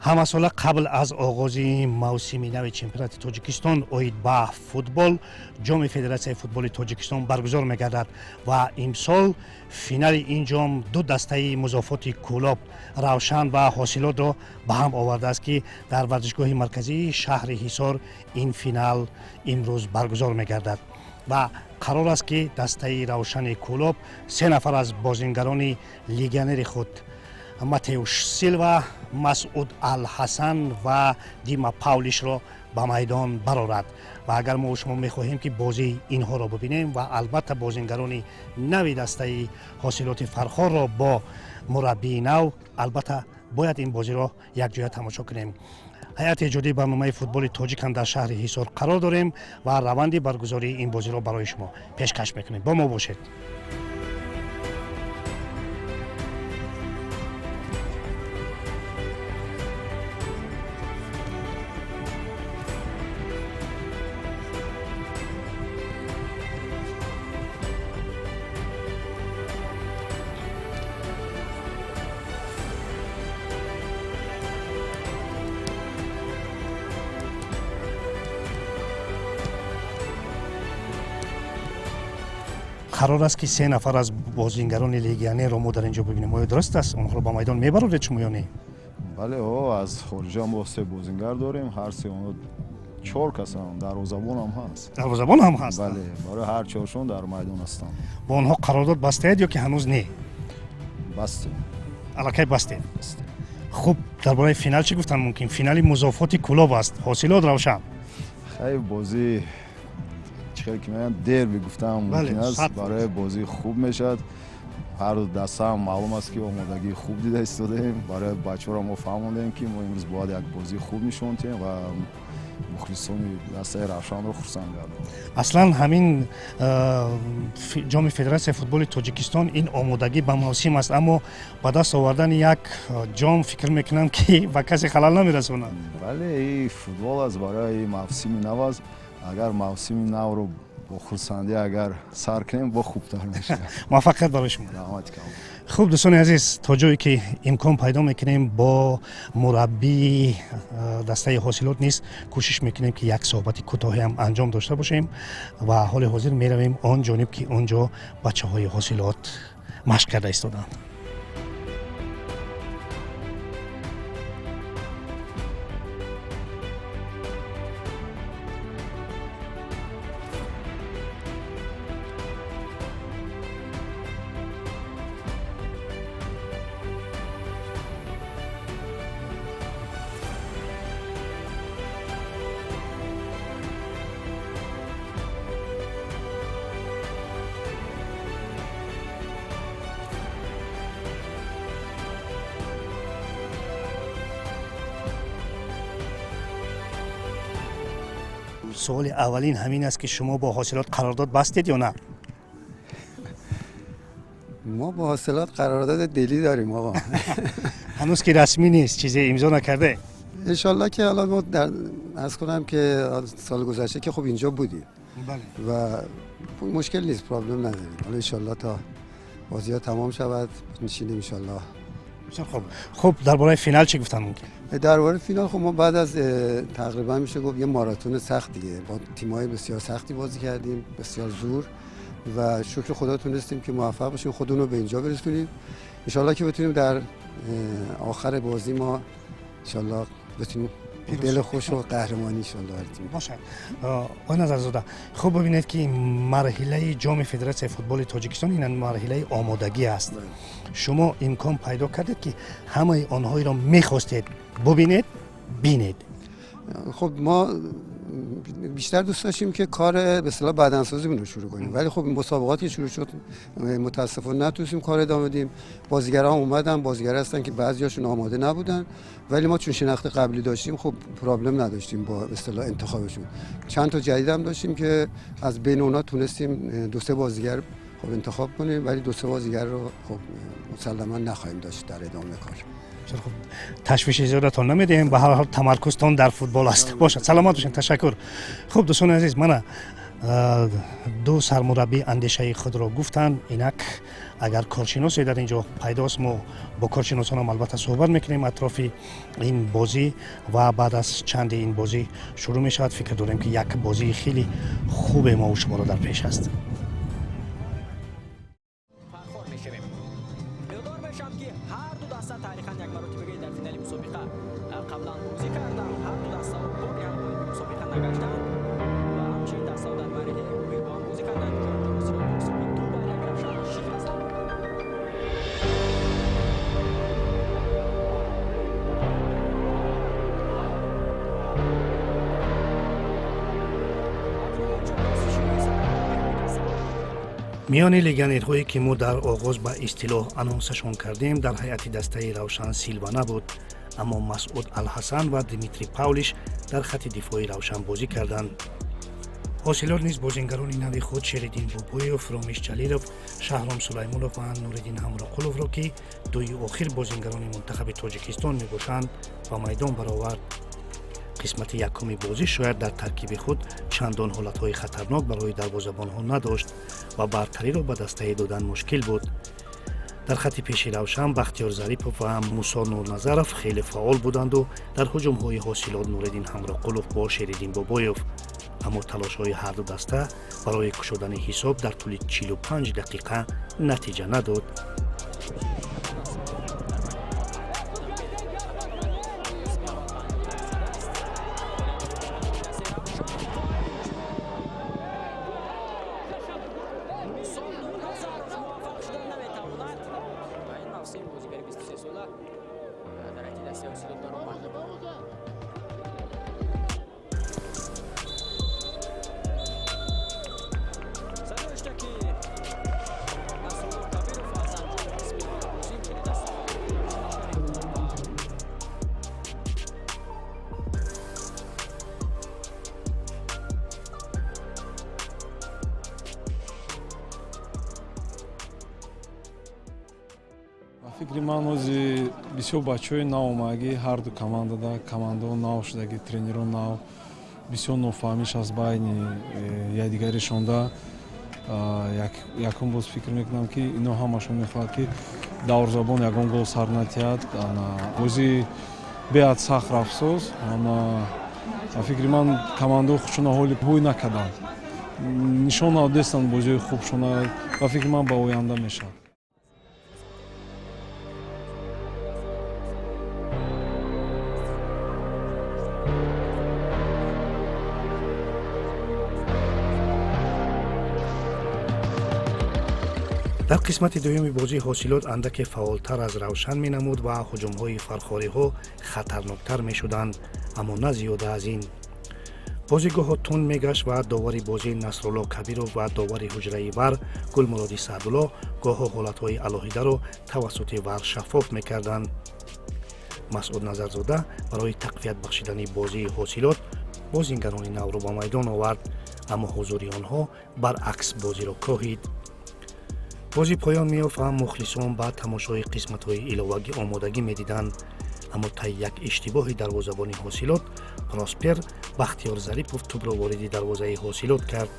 Ҳамасола қабл аз оғози мавсими нави чемпионати Тоҷикистон оид ба футбол ҷоми Федератсияи футболи Тоҷикистон баргузор мегардад ва имсол финали ин ҷом ду дастаи музофоти Кӯлоб, Равшан ва Ҳосилотро ба ҳам овардааст, ки дар варзишгоҳи марказии шаҳри Ҳисор ин финал имрӯз баргузор мегардад. Ва қарор аст, ки дастаи Равшани Кӯлоб се нафар аз бозингарони легионери худ, Матеуш Силва, Масъуд Алҳасан ва Дима Павлишро ба майдон барорад. Ва агар мо шумо мехоҳем, ки бозии инҳоро бибинем ва албатта бозингарони нави дастаи Ҳосилоти Фархорро бо мураббии нав, албатта бояд ин бозиро якҷоя тамошо кунем. Ҳайати эҷодии барномаи Футболи тоҷик ҳам дар шаҳри Ҳисор қарор дорем ва раванди баргузории ин бозиро барои шумо пешкаш мекунем. Бо мо бошед. Қарор аст, ки се нафар аз бозингарони легионерро мо дар ин ҷо бибинем. Оё дуруст аст, онҳоро ба майдон мебароред шумо ё не? Бале, о, аз хориҷа мо се бозингар дорем, ҳар се онҳо, чор касам, дарвозабонам ҳаст. Дарвозабон ҳам ҳаст? Бале, барои ҳар чоршон дар майдон ҳастанд. Бо онҳо қарордод бастаед ё ки ҳанӯз не? Бастем. Аллакай бастед. Хуб, дар бораи финал чӣ гуфтан мумкин? Финали музофоти Кӯлоб аст, Ҳосилот, Равшан. Хай, бозӣ, чӣ хел ки мегӯянд, дерби гуфтаам мумкин аст, барои бозӣ хуб мешавад. Ҳар ду дастаам маълум аст, ки омодагии хуб дида истодаем. Барои бачаҳоро мо фаҳмондем, ки мо имрӯз бояд як бозии хуб нишон диҳем ва мухлисони дастаи Равшанро хурсанд гардонем. Аслан ҳамин ҷоми Федератсияи футболи Тоҷикистон ин омодагӣ ба мавсим аст, аммо ба даст овардани як ҷом фикр мекунам, ки ба касе халал намерасонад. Бале, и футбол аст, барои мавсими нав аст. Агар мавсими навро бо хурсандӣ агар сар кунем, бо хубтар мешавад. Муваффақият барои шумо. Раҳмати калон. Хуб, дӯстони азиз, то ҷое ки имкон пайдо мекунем, бо мураббии дастаи Ҳосилот низ кӯшиш мекунем, ки як суҳбати кӯтоҳиам анҷом дошта бошем. Ва ҳоли ҳозир меравем он ҷониб, ки он ҷо бачаҳои Ҳосилот машқ карда истодаанд. Суоли аввалин ҳамин аст, ки шумо бо Ҳосилот қарордод бастед ё на? Мо бо Ҳосилот қарордоди дилӣ дорем, оқо. Ҳанӯз ки расмӣ нест, чизе имзо накарде. انشالله که حالا ما در عرض کنم که سال گذشته که خب اینجا بودیم و مشکل نیست، problem نداریم. حالا انشالله تا بازی ها تمام شود نشینیم انشالله. بسیار خوب. خب، درباره فینال چی گفتن ممکن؟ درباره فینال، خب ما بعد از تقریبا میشه گفت یه ماراتون سخت دیگه با تیم‌های بسیار سختی بازی کردیم، بسیار زور، و شکر خدا تونستیم که موفق بشیم، خودمون رو به اینجا برسونیم. انشالله که بتونیم در آخر بازی ما انشالله بتونیم دل خوش و قهرمانی انشالله تیم. باشد. آقای نظرزاده، خب ببینید که مرحله جام فدراسیون فوتبال تاجیکستان این مرحله آمادگی است. شما امکان پیدا کردید که همه آنهایی را میخواستید ببینید، بینید؟ خب ما بیشتر دوست داشتیم که کار به اصطلاح بدنسازیمون رو شروع کنیم، ولی خب مسابقاتی که شروع شد متاسفانه نتونستیم کار ادامه بدیم. بازیگرا اومدن، بازیگرا هستن که بعضیاشون آماده نبودن، ولی ما چون شناخت قبلی داشتیم خب problem نداشتیم با به اصطلاح انتخابشون. چند تا جدید هم داشتیم که از بین اونا تونستیم دو سه بازیگر خب انتخاب کنیم، ولی دو سه بازیگر رو خب مسلما نخواهیم داشت در ادامه کار. خب، ташвиши зиёдатон намедиҳем, ба ҳар ҳол тамаркузтон дар футбол аст. Бошад, саломат бошед, ташаккур. Хуб, дӯстони азиз, мана ду сармураббӣ андешаи худро гуфтанд. Инак Агар коршиносе дар ин ҷо пайдост, мо бо коршиносонам албатта суҳбат мекунем атрофи ин бозӣ ва баъд аз чанде ин бозӣ шурӯъ мешавад. Фикр дорем, ки як бозии хеле хубе мо шуморо дар пеш аст. Миёни легионерҳое, ки мо дар оғоз ба истилоҳ анонсашон кардем, дар ҳайати дастаи Равшан Силва набуд, аммо Масъуд Алҳасан ва Дмитрий Павлиш дар хатти дифои Равшан бозӣ карданд. Ҳосилот низ бозингарони нави худ Шериддин Бобоев, Ромиш Ҷалилов, Шаҳром Сулаймонов ва Нуриддин Ҳамроқуловро, ки дуи охир бозингарони мунтахаби Тоҷикистон мебошанд, ба майдон баровард. Қисмати якуми бозӣ шояд дар таркиби худ чандон ҳолатҳои хатарнок барои дарвозабонҳо надошт ва бартариро ба дастае додан мушкил буд. Дар хатти пеши Равшан Бахтиёр Зарипов ва Мусо Нурназаров хеле фаъол буданду дар ҳуҷумҳои Ҳосилот Нуриддин Ҳамроқулов бо Шериддин Бобоев. Аммо талошҳои ҳарду даста барои кушодани ҳисоб дар тӯли 45 дақиқа натиҷа надод. Фикри ман, ҳози бисёр бачаҳои навомагӣ ҳарду командада, командаҳо нав шудаги, тренерҳо нав, бисёр нофаҳмиш аст байни якдигаришонда. Якум боз фикр мекунам, ки ино ҳамашон мехоҳад, ки даврзабон ягон гол сар натиҳад. Бозӣ беҳад сахт рафтсоз. Фикри ман, командаҳо худшона ҳоли ҳуй накарданд, нишон надодестанд бозиҳои хубшона. Ба фикри ман, ба оянда мешавад. Дар қисмати дуюми бозӣ Ҳосилот андаке фаъолтар аз Равшан менамуд ва ҳуҷумҳои фархориҳо хатарноктар мешуданд, аммо на зиёда аз ин. Бозӣ гоҳо тунд мегашт ва довари бозӣ Насрулло Кабиров ва довари ҳуҷраи ВАР Гулмуроди Саъдулло гоҳо ҳолатҳои алоҳидаро тавассути ВАР шаффоф мекарданд. Масъуд Назарзода барои тақвият бахшидани бозии Ҳосилот бозингарони навро ба майдон овард, аммо ҳузури онҳо баръакс бозиро коҳид. Бозӣ поён меёфт ва мухлисон ба тамошои қисматҳои иловагӣ омодагӣ медиданд, аммо таи як иштибоҳи дарвозабони Ҳосилот Проспер, Бахтиёр Зарипов тӯбро вориди дарвозаи Ҳосилот кард.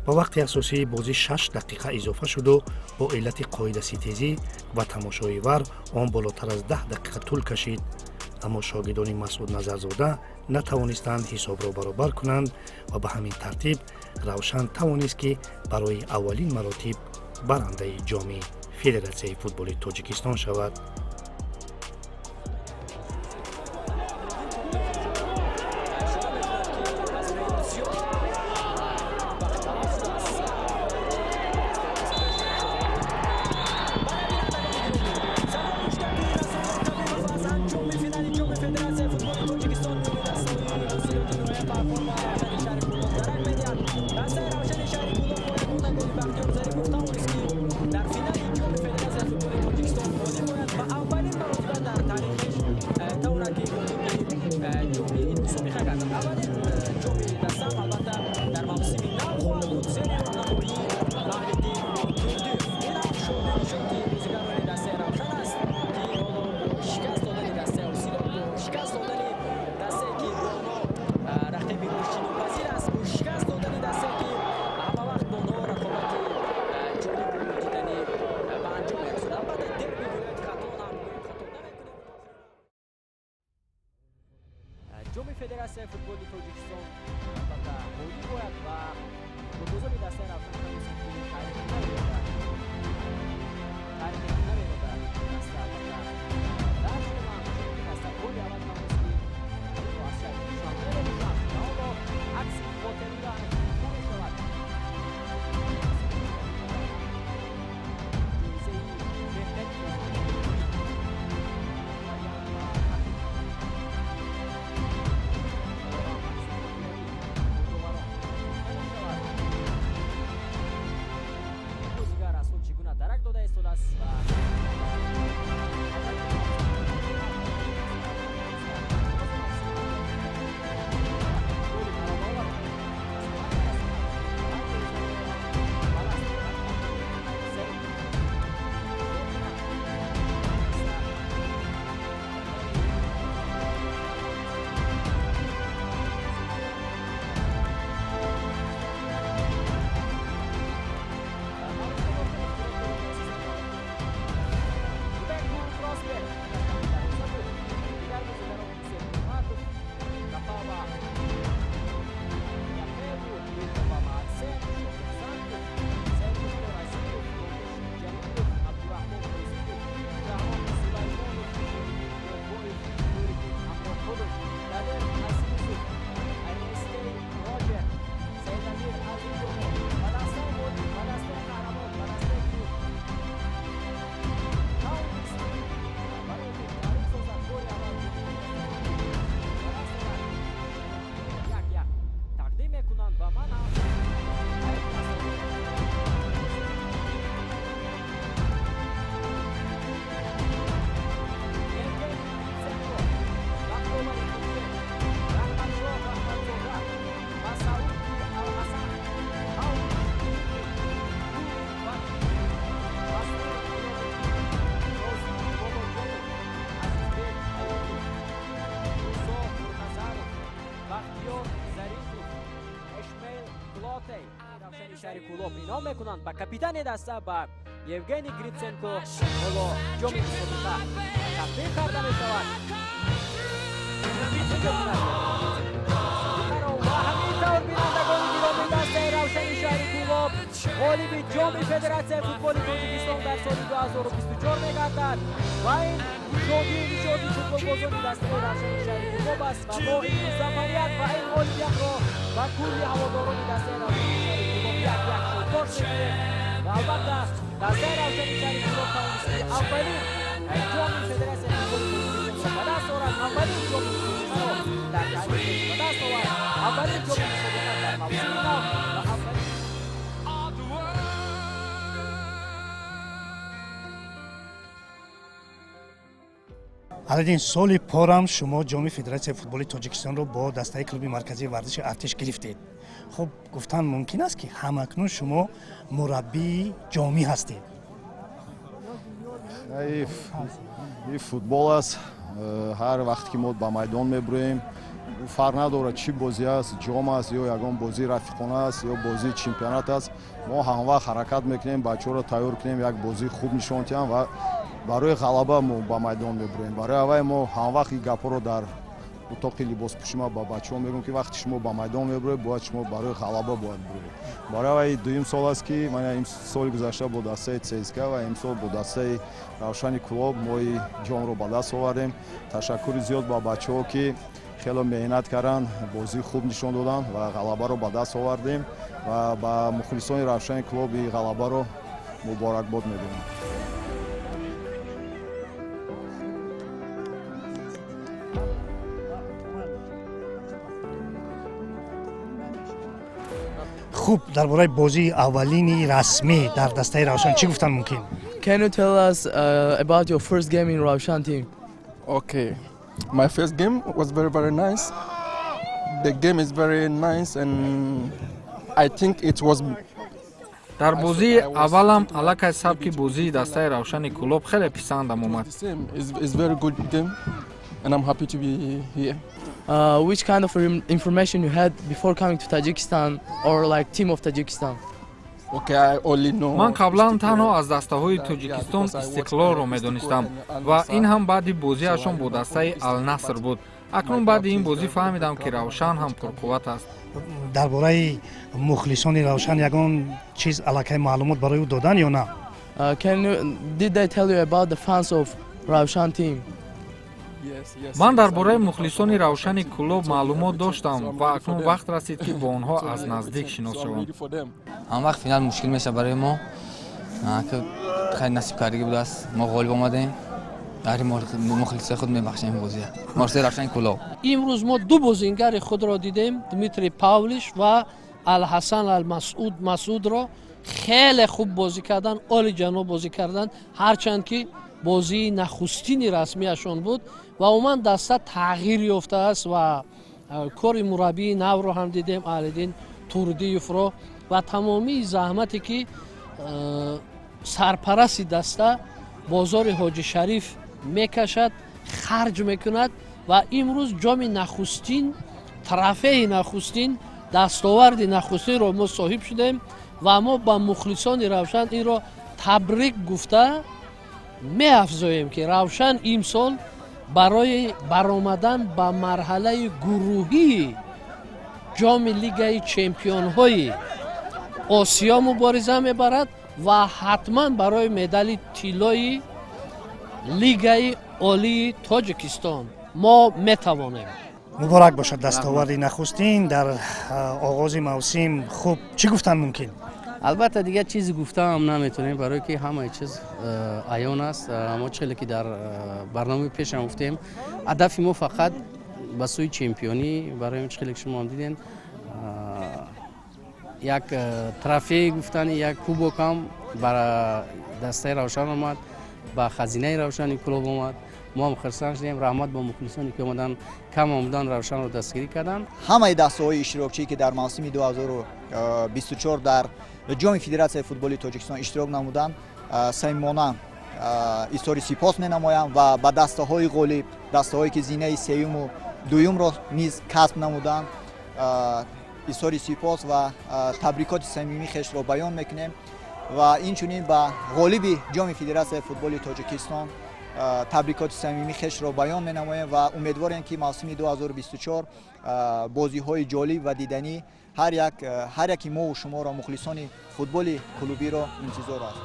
Ба вақти асосии бозӣ 6 дақиқа изофа шуду бо иллати қоидаситезӣ ва тамошои ВАР он болотар аз 10 дақиқа тӯл кашид, аммо шогирдони Масъуд Назарзода натавонистанд ҳисобро баробар кунанд ва ба ҳамин тартиб Равшан тавонист, ки барои аввалин маротиб барандаи ҷоми Федератсияи футболи Тоҷикистон шавад. Ҷоми Федератсияи футболи Тоҷикистон албатта ғолиб бояд ва футболбозони дастаи Равшан таърихи наве дар даста албатта дарҷ кунанд, чунки даста бори аввал тавонист, ки аз шаҳри Душанбе мебошанд ва ҳоло акси хотириро намешавад. Ҷоизаи беҳтарин бозигар аз худ чӣ гуна дарак дода истодааст ва шаҳри Кӯлоб ином мекунанд ба капитани даста, ба Евгений Гриценко. Ҳоло ҷоми мусобиқа тақдим карда мешавад ва ҳамин тавр, бинандагони гиромӣ, дастаи Равшани шаҳри Кӯлоб ғолиби ҷоми Федератсияи футболи Тоҷикистон дар соли 2024 мегардад ва ин шодию нишоти футболбозони дастаи Равшани шаҳри Кӯлоб аст ва мо ин музаффарият ва ин ғолибиятро ба кулли ҳаводорони дастаи Равшани шаҳри Кӯлоб як як шодбош мекунем. Ва албатта, дастаи Равшани шаҳри Кӯлоб тавонист, ки аввалин ҷоми Федератсияи футболи Тоҷикистонро ба даст орад, аввалин ҷоми мусобиқаро дар таърихи ба даст овард, аввалин ҷоми мусобиқа дар мавсими нав ва аввалин. Аладдин, соли порам шумо ҷоми Федератсияи футболи Тоҷикистонро бо дастаи клуби марказии варзиши Артиш гирифтед. Хуб, гуфтан мумкин аст, ки ҳамакнун шумо мураббии ҷомӣ ҳастед? И футбол аст. Ҳар вақте ки мо ба майдон мебуроем, фарқ надорад, чӣ бозӣ аст, ҷом аст ё ягон бозии рафиқона аст ё бозии чемпионат аст, мо ҳамвақт ҳаракат мекунем бачаҳоро тайёр кунем, як бозии хуб нишон диҳам ва барои ғалаба мо ба майдон мебуроем. Барои аввай мо ҳамвақт ин гапҳоро дар утоқи либоспӯшима ба бачаҳо мегӯем, ки вақте шумо ба майдон мебуроед, бояд шумо барои ғалаба бояд буроед. Барои аввай дуюм сол аст, ки ман соли гузашта бо дастаи ЦСКА ва имсол бо дастаи Равшани Кӯлоб мо ҷомро ба даст овардем. Ташаккури зиёд ба бачаҳо, ки хело меҳнат карданд, бозии хуб нишон доданд ва ғалабаро ба даст овардем, ва ба мухлисони Равшани Кӯлоб ин ғалабаро муборакбод мегӯям. Хуб, дар бораи бозии аввалини расмӣ дар дастаи Равшан чӣ гуфтан мумкин? Can you tell us about your first game in Ravshan team? Okay, my first game was very, very nice. The game is very nice and I think it was. Дар бозии аввалам аллакай сабки бозии дастаи Равшани Кӯлоб хеле писандам омад. It's very good game and I'm happy to be here. Which kind of information you had before coming to Tajikistan or like team of Tajikistan? Okay, I only know. Ман қаблан танҳо аз дастаҳои Тоҷикистон Истиқлолро медонистам ва ин ҳам баъди бозиашон бо дастаи Алнаср буд. Акнун баъди ин бозӣ фаҳмидам, ки Равшан ҳам пурқувват аст. Дар бораи мухлисони Равшан ягон чиз аллакай маълумот барои ӯ додан ё на? Did they tell you about the fans of Ravshan team? Ман дар бораи мухлисони Равшани Кӯлоб маълумот доштам ва акнун вақт расид, ки бо онҳо аз наздик шинос шавам. Ҳам вақт финал мушкил мешавад барои мо, хеле насибкардагӣ будааст, мо ғолиб омадем. Дар мухлисои худ мебахшем бозия. Мухлисои Равшани Кӯлоб. Имрӯз мо ду бозингари худро дидем, Дмитрий Павлиш ва Алҳасан Алмасуд. Масудро хеле хуб бозӣ карданд, олиҷаноб бозӣ карданд, ҳарчанд ки бозии нахустини расмияшон буд ва умуман даста тағйир ёфтааст ва кори мураббии навро ҳам дидем, Аҳлиддин Турдиевро, ва тамомии заҳмате ки сарпарасти даста бозори Ҳоҷи Шариф мекашад, харҷ мекунад ва имрӯз ҷоми нахустин, трофеи нахустин, дастоварди нахустинро мо соҳиб шудем ва мо ба мухлисони Равшан инро табрик гуфта меафзоем, ки Равшан имсол барои баромадан ба марҳалаи гурӯҳии ҷоми Лигаи чемпионҳои Осиё мубориза мебарад ва ҳатман барои медали тиллои Лигаи Олии Тоҷикистон. Мо метавонем. Муборак бошад дастоварди нахустин дар оғози мавсим. Хуб, чӣ гуфтан мумкин? Албатта, дигар чизе гуфтаам наметонем, барое ки ҳамаи чиз аён аст. Мо чӣ хеле ки дар барномаи пешам гуфтем, ҳадафи мо фақат ба сӯи чемпионӣ. Барои чӣ хеле ки шумо ҳам дидем, як трофей гуфтани, як кубок ҳам ба дастаи Равшан омад, ба хазинаи Равшани Кӯлоб омад. Мо ҳам хурсанд шудем. Раҳмат бо мухлисоне ки омадан, кам омадан, Равшанро дастгирӣ карданд. Ҳамаи дастаҳои иштирокчие, ки дар мавсими 2024 дар ҷоми Федератсияи футболи Тоҷикистон иштирок намуданд, самимона изҳори сипос менамоям ва ба дастаҳои ғолиб, дастаҳое ки зинаи сеюму дуюмро низ касб намуданд, изҳори сипос ва табрикоти самимии хешро баён мекунем ва инчунин ба ғолиби ҷоми Федератсияи футболи Тоҷикистон табрикоти самимии хешро баён менамоем ва умедворем, ки мавсими 2024 бозиҳои ҷолиб ва диданӣ ҳар яки мову шуморо, мухлисони футболи клубиро, интизор аст.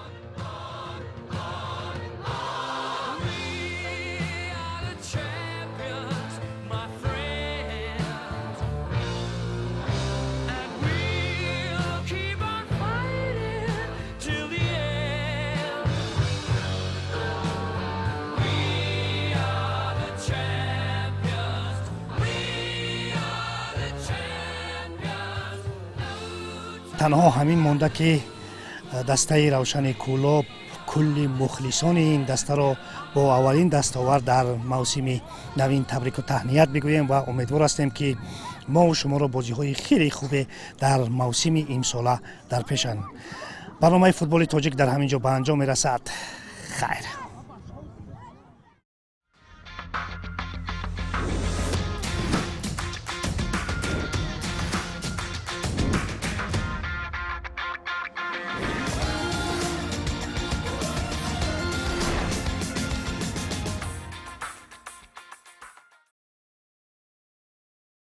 Танҳо ҳамин монда, ки дастаи Равшани Кӯлоб кулли мухлисони ин дастаро бо аввалин дастовард дар мавсими навин табрику таҳният бигӯем ва умедвор ҳастем, ки мову шуморо бозиҳои хеле хубе дар мавсими имсола дар пешанд. Барномаи футболи тоҷик дар ҳамин ҷо ба анҷом мерасад. Хайр.